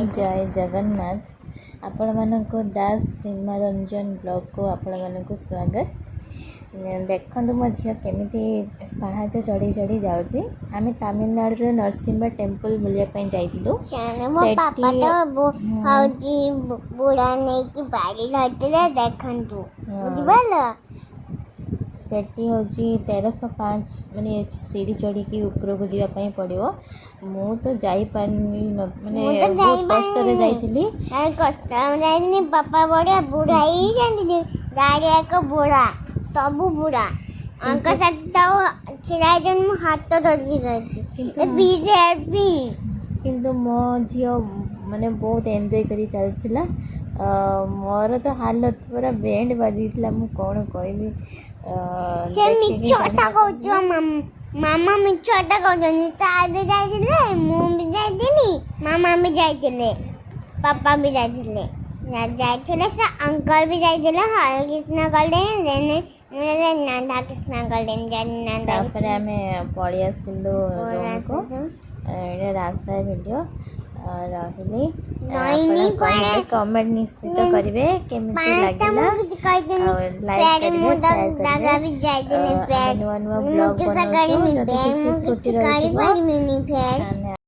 ଜୟ ଜଗନ୍ନାଥ। ଆପଣମାନଙ୍କୁ ଦାସ ସୀମାରଞ୍ଜନ ବ୍ଲଗ୍କୁ ଆପଣମାନଙ୍କୁ ସ୍ୱାଗତ। ଦେଖନ୍ତୁ, ମୋ ଝିଅ କେମିତି ପାହାଚ ଚଢ଼ି ଚଢ଼ି ଯାଉଛି। ଆମେ ତାମିଲନାଡ଼ୁର ନରସିଂହା ଟେମ୍ପଲ୍ ବୁଲିବା ପାଇଁ ଯାଇଥିଲୁ। ମୋ ସେଠି ବାପା ତ ହଉଛି ବୁଢ଼ା ନେଇକି ବାଡ଼ି ଧରିଥିଲେ, ଦେଖନ୍ତୁ। ବୁଝିପାରିଲ? ସେଠି ହେଉଛି 1305, ମାନେ ସିଡ଼ି ଚଢ଼ିକି ଉପରକୁ ଯିବା ପାଇଁ ପଡ଼ିବ। ମୁଁ ତ ଯାଇପାରିନି, ମାନେ ମୁଁ ତ ବହୁତ କଷ୍ଟରେ ଯାଇପାରିନି। ଯାଇଥିଲି। କଷ୍ଟ ଯାଇଥିଲି। ବାପା ବଢ଼ିଆ ବୁଢ଼ା ହେଇଛନ୍ତି, ଗାଡ଼ି ଏକ ବୁଢ଼ା, ସବୁ ବୁଢ଼ା ଅଙ୍କ କିନ୍ତୁ ସହିତ ଛିଡ଼ା ହେଇଛନ୍ତି। ମୁଁ ହାତ ଧରିକି ଯାଇଛି। କିନ୍ତୁ ପ୍ଲିଜ୍ ହେଲ୍ପ। କିନ୍ତୁ ମୋ ଝିଅ ମାନେ ବହୁତ ଏନ୍ଜୟ କରି ଚାଲିଥିଲା। ମୋର ତ ହାଲତ ପୁରା ବେଣ୍ଡ ବାଜିଥିଲା, ମୁଁ କ'ଣ କହିବି। ସେ ଦେଖିକି ମିଛ କଥା କହୁଛ। ଜାଣିପାରୁଥିବେ। ମାମା ମିଛ କଥା କହୁଛନ୍ତି। ସାର୍ ବି ଯାଇଥିଲେ, ମୁଁ ବି ଯାଇଥିଲି, ମାମା ବି ଯାଇଥିଲେ, ପାପା ବି ଯାଇଥିଲେ, ଯାଇଥିଲେ। ସେ ଅଙ୍କଲ ବି ଯାଇଥିଲେ। ହରେ କୃଷ୍ଣ ଗଲେ, ଦେନ୍ ମୁଁ ରାଧା କୃଷ୍ଣ ଗଲେ। ତାପରେ ଆମେ ପଳେଇ ଆସିଥିଲୁ ରୁମ୍କୁ। ଆସିଲୁ। ଏଇଟା ରାସ୍ତା ଭିଡ଼ିଓ ରହିଲି। ଆପଣ ନଇନି କହିବେ, କୁଆଡ଼େ କମେଣ୍ଟ ନିଶ୍ଚିତ କରିବେ କେମିତି ପାଞ୍ଚଟା। ଲାଗିଲା ମୁଁ କିଛି କହିଥିଲି ଆଉ ଲାଇକ୍ ଫେର୍ କରିବେ, ମୁଁ ତ ସେୟାର କରିବେ। ଦାଦା ବି ଯାଇଥିଲି ଆମେ ଫେର୍ ନୂଆ ନୂଆ ମୁଁ ବ୍ଲଗ୍ କିସ ବନାଉଛୁ। କରିମି ଯଦି ଫେର୍? କିଛି ମୁଁ ତ୍ରୁଟି କିଛି ରହିଥିବ କରିପାରିବିନି ଫେର୍।